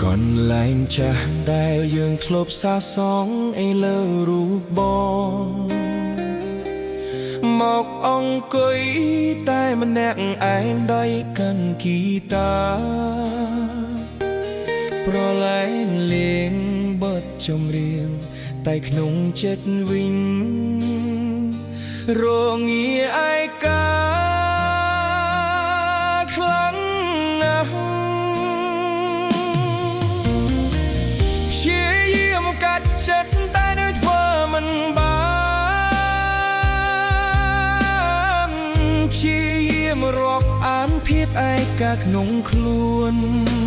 កន្លែងចាស់ដែលយើងធ្លាប់សាសងឥឡូវរូបបងមកអង្គុយតែម្នាក់ឯងដៃកាន់ហ្គីតា ប្រឡែងលេងបទចម្រៀងតែក្នុងចិត្តវិញរងាឯកាខ្លាំងណាស់ព្យាយាមកាត់ចិត្តតែដូចធ្វើមិនបានព្យាយាមរាប់អានភាពឯកាក្នុងខ្លួន។